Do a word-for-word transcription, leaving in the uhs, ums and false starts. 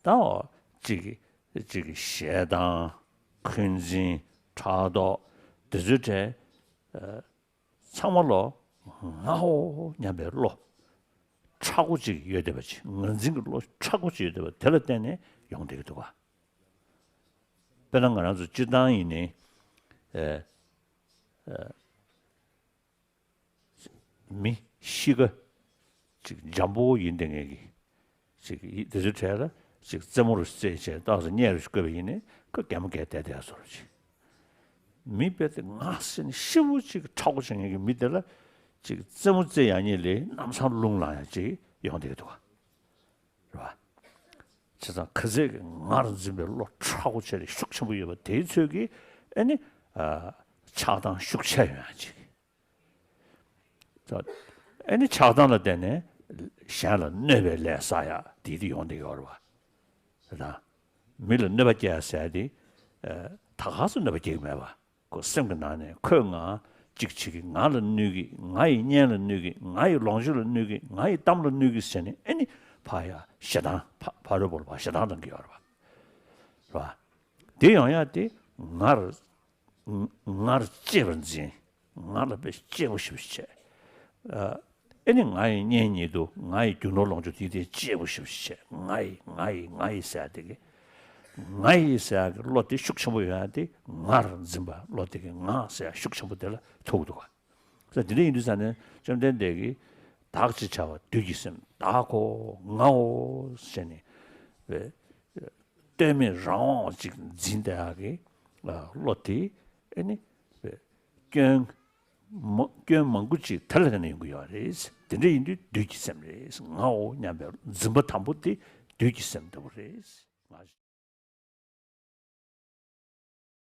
ད་འོ་གཅིག་གིས་གཅིག་གིས་ཞེ་སྡང་འཁོན་འཛིན་ཕྲག་དོག་དེ་ཚོའི་གྲས་ཚང་མ་ལོ་ངའོ་སྙམ་པའི་བློ་མཁྲེགས་པོ་ཅིག་ཡོད་བསྡད་པ་ཅིག་ངར་འཛིན་གྱི་བློ་མཁྲེགས་པོ་ཅིག་ཡོད་བསྡད་པ་དེ་ལ་བརྟེན་ནས་ཡོང་བསྡད་ཀྱི་འདུག་ག་དཔེར་ན་ང་རང་ཚོ་སྤྱིར་བཏང་ཡིན་ནའི་ཨེ་ཨེ་མི་གཤིས་ཀ་ཅིག་འཇམ་པོ་ཡིན་བསྡད་མཁན་གྱི་ཅིག་ཡི་དེ་ཚོའི་གྲས་ལ་ཅིག་རྩེད་མོ་རུ་རྩེད་བྱས་ཏོག་ཙམ་གཉེར་རུ་བཀོད་པ་ཡིན་ནའི་ཁོ་གད་མོ་བགད་བསྡད་བསྡད་བཟོ་འདྲ་ཅིག་མི་དཔེ་དེ་ངར་ཟིན་ཤི་བོ་ཅིག་མཁྲེགས་པོ་བྱེད་མཁན་གྱི་མི་དེ་ལ་ཅིག་རྩེད་མོ་རྩེ་ཡག་ཉིད་ལས་ལམ་སང་རླུང་ལངས་ཡག་ཅིག་ཡོང་བསྡད་ཀྱི་འདུག་ག་རེད་བ། བྱས་ཙང་ག་ཚད་ཀྱི་ངར་འཛིན་པའི་བློ་མཁྲེགས་པོ་ཆེ་ལས་ཤུགས་ཆེན་པོ་ཡོད་པ་དེའི་ཚོད་ཀྱིས་ཨེ་ནི་ཨ་ཆགས་སྡང་ཤུགས་ཆེ་ཡོང་ཡག་ཅིག་ད་ཨེ་ནི་ཆགས་སྡང་ལ་བརྟེན་ནས་གཞན་ལ་གནོད་པའི་ལས་བསགས་ཡག་དེ་དེ་ཡོང་བསྡད་ཡོད་རེད་བ། ད་མི་ལ་གནོད་པ་སྐྱེལ་ཟེར་ཡག་དེ་ད་ག་སུ་གནོད་པ་སྐྱེལ་གྱི་མེད་པ། ཁོ་སེམས་ཀྱི་ནང་ནས་ཁོས་ང་གཅིག་བྱེད་ཀྱི། ང་ལ་གནོད་ཀྱི། ང་ཡི་གཉེན་ལ་གནོད་ཀྱི། ང་ཡི་ལོངས་སྤྱོད་ལ་གནོད་ཀྱི། ང་ཡི་གཏམ་ལ་གནོད་ཀྱི་ཟེར་ནས་ཨེ་ནི་ཕར་ཡ་ཞེ་སྡང་ཕ་ཕ་རོལ་པོ་ལ་ཕར་ཞེ་སྡང་གཏོང་གི་ཡོད་རེད་བ། རེད་བ། དེ་ཡོང་ཡ་དེ་ངར་ངར་གཅེས་པར་འཛིན། ང་ལ་དཔེ་གཅེས་པོ་ཞེ་པོ་ཅིག་བྱས། ཨ་ཨེ་ནི་ང་ཡི་གཉེན་ཉེ་དུ་ང་ཡི་རྒྱུ་ནོར་ལོངས་སྤྱོད་དེ་དེ་གཅེས་པོ་ཞེ་པོ་ཅིག་བྱས། ང་ཡི་ང་ཡི་ང་ཡི་ཟེར་ཡ་དེ་གི་ང་ཡི་ཟེར་ཡ་གི་བློ་དེ་ཤུགས་ཆེན་པོ་ཡོད་ཡ་དེ་ངར་འཛིན་པ་བློ་དེ་གི་ང་ཟེར་ཡ་ཤུགས་ཆེན་པོ་དེ་ལ་ཐུག་འདུག་ག་ས་དེ་འདྲ་ཡིན་དུས་ཙང་ནས་བཅོམ་ལྡན་འདས་ཀྱིས་བདག་ཅེས་བྱ་བ་བདུད་ཀྱི་སེམས། བདག་གོ་ངའོ་ཟེར་ནས་བས་ལྟོས་མེད་རང་དབང་ཅིག་འཛིན་བསྡད་ཡག་གི་བློ་དེ་ཨེ་ནི་བས་སྐྱོན་མ་སྐྱོན་མང་པོ་ཅིག་དེ་ལ་བརྟེན་ནས་ཡོང་གི་ཡོད་རེད། དེ་འདྲ་ཡིན་དུས་བདུད་ཀྱི་སེམས་རེད། ངའོ་སྙམ་པའི་འཛིན་པ་དང་པོ་དེ་བདུད་ཀྱི་སེམས་ལྟ་བུ་རེད།